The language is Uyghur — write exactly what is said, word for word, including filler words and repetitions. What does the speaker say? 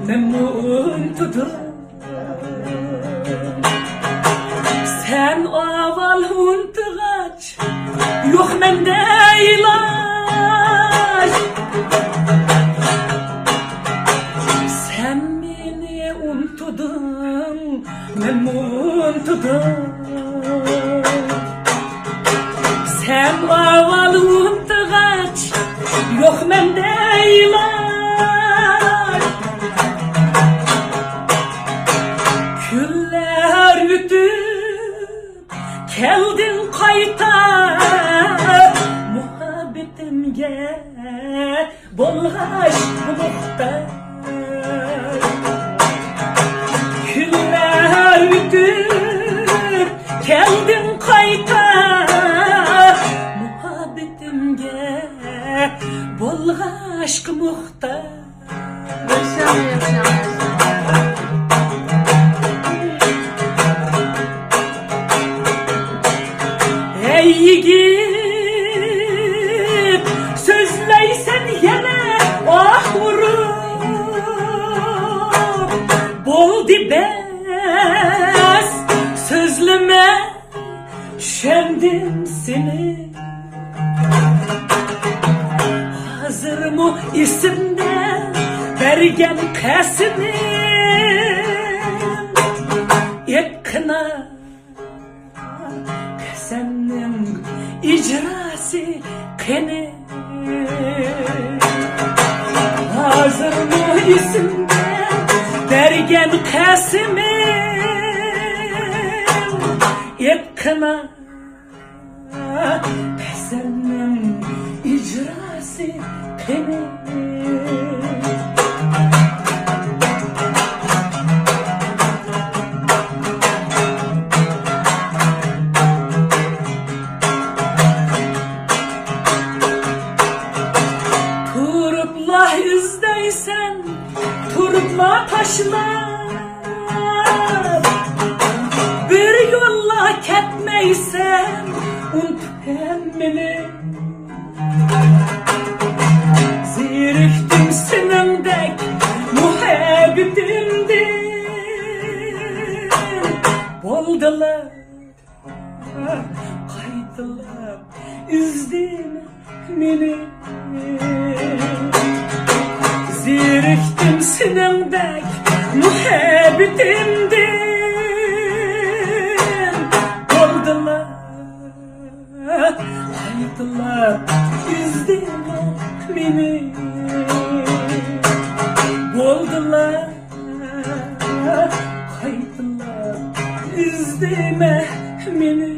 مەنمۇ ئۇنتۇدۇم. سەن ئاۋۋال ئۇنتۇغاچ، يوق مەندە ئىلاج. سەن مېنى ئۇنتۇدۇڭ، مەنمۇ ئۇنتۇدۇم. سەن ئاۋۋال ئۇنتۇغاچ، يوق مەندە ئىلاج. كۈنلەر ئۆتۈپ، كەلدىڭ قايتا، مۇھەببىتىمگە بولغاچ موھتاج. كۈنلەر ئۆتۈپ، كەلدىڭ قايتا، مۇھەببىتىمگە بولغاچقا موھتاج. ياخشى، ياخشى، ياخشى. ھەي يىگىت، سۆزلەيسەن يەنە ئاھ ئۇرۇپ. بولدى بەس، سۆزلىمە، چۈشەندىم سېنى. ھازىرمۇ ئېسىمدە بەرگەن قەسىمىم. ئېيتقىنا، قەسەمنىڭ ئىجراسى قېنى؟ ھازىرمۇ ئېسىمدە بەرگەن قەسىمىم. ئېيتقىنا، قەسەمنىڭ ئىجراسى قېنى؟ تۇرۇپلا ئىزدەيسەن، تۇرۇپلا تاشلاپ، بىر يوللا كەتمەيسەن ئۇنتۇپ ھەممىنى. زېرىكتىم سېنىڭدەك مۇھەببىتىمدىن. بولدىلا، قايتىلاپ ئىزدىمە مېنى. زېرىكتىم سېنىڭدەك مۇھەببىتىمدىن. بولدىلا، قايتىلاپ ئىزدىمە مېنى. بولدىلا، قايتىلاپ ئىزدىمە مېنى.